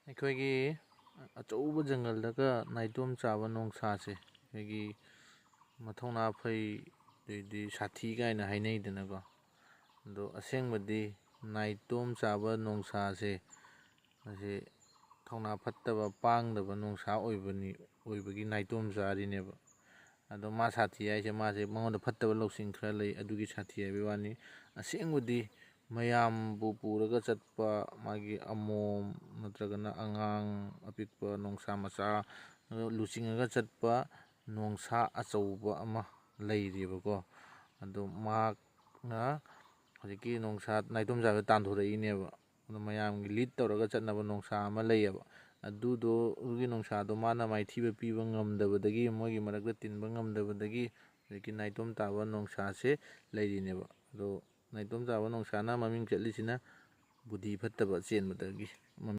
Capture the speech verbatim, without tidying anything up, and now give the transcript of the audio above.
ꯑꯩꯈꯣꯏꯒꯤ ꯑꯆꯧꯕ ꯖꯪꯒꯜꯗꯒ ꯅꯥꯏꯇꯣꯝ ꯆꯥꯕ ꯅꯣꯡꯁꯥꯁꯦ, ꯑꯩꯈꯣꯏꯒꯤ ꯃꯊꯧꯅꯥ ꯐꯩ, ꯑꯗꯩꯗꯤ ꯁꯥꯊꯤ ꯀꯥꯏꯅ ꯍꯥꯏꯅꯩꯗꯅꯀꯣ꯫ ꯑꯗꯣ ꯑꯁꯦꯡꯕꯗꯤ ꯅꯥꯏꯇꯣꯝ ꯆꯥꯕ ꯅꯣꯡꯁꯥꯁꯦ, ꯃꯁꯤ ꯊꯧꯅꯥ ꯐꯠꯇꯕ, ꯄꯥꯡꯗꯕ ꯅꯣꯡꯁꯥ ꯑꯣꯏꯕꯅꯤ, ꯑꯣꯏꯕꯒꯤ ꯅꯥꯏꯇꯣꯝ ꯆꯥꯔꯤꯅꯦꯕ꯫ ꯑꯗꯣ ꯃꯥ ꯁꯥꯊꯤ ꯍꯥꯏꯁꯦ, ꯃꯥꯁꯦ ꯃꯉꯣꯟꯗ ꯐꯠꯇꯕ ꯂꯧꯁꯤꯡ ꯈꯔ ꯂꯩ, ꯑꯗꯨꯒꯤ ꯁꯥꯊꯤ ꯍꯥꯏꯕꯒꯤ ꯋꯥꯅꯤ꯫ ꯑꯁꯦꯡꯕꯗꯤ ꯃꯌꯥꯝꯕꯨ ꯄꯨꯔꯒ ꯆꯠꯄ, ꯃꯥꯒꯤ ꯑꯃꯣꯝ ꯅꯠꯇ꯭ꯔꯒꯅ ꯑꯉꯥꯡ ꯑꯄꯤꯛꯄ, ꯅꯣꯡꯁꯥ ꯃꯆꯥ ꯂꯨꯆꯤꯡꯉꯒ ꯆꯠꯄ ꯅꯣꯡꯁꯥ ꯑꯆꯧꯕ ꯑꯃ ꯂꯩꯔꯤꯕꯀꯣ꯫ ꯑꯗꯣ ꯃꯍꯥꯛꯅ ꯍꯧꯖꯤꯛꯀꯤ ꯅꯣꯡꯁꯥ ꯅꯥꯏꯇꯣꯝ ꯆꯥꯕꯗ ꯇꯥꯟꯊꯣꯔꯛꯏꯅꯦꯕ꯫ ꯑꯗꯣ ꯃꯌꯥꯝꯒꯤ ꯂꯤꯠ ꯇꯧꯔꯒ ꯆꯠꯅꯕ ꯅꯣꯡꯁꯥ ꯑꯃ ꯂꯩꯌꯦꯕ꯫ ꯑꯗꯨꯗꯣ, ꯑꯗꯨꯒꯤ ꯅꯣꯡꯁꯥꯗꯣ ꯃꯥꯅ ꯃꯥꯏꯊꯤꯕ ꯄꯤꯕ ꯉꯝꯗꯕꯗꯒꯤ, ꯃꯣꯏꯒꯤ ꯃꯔꯛꯇ ꯇꯤꯟꯕ ꯉꯝꯗꯕꯗꯒꯤ ꯍꯧꯖꯤꯛꯀꯤ ꯅꯥꯏꯇꯣꯝ ꯇꯥꯕ ꯅꯣꯡꯁꯥꯁꯦ ꯂꯩꯔꯤꯅꯦꯕ꯫ ꯑꯗꯣ ꯅꯥꯏꯇꯣꯝ ꯇꯥꯕ ꯅꯣꯡꯁꯥꯅ ꯃꯃꯤꯡ ꯆꯠꯂꯤꯁꯤꯅ ꯕꯨꯙꯤ ꯐꯠꯇꯕ ꯆꯦꯟꯕꯗꯒꯤ꯫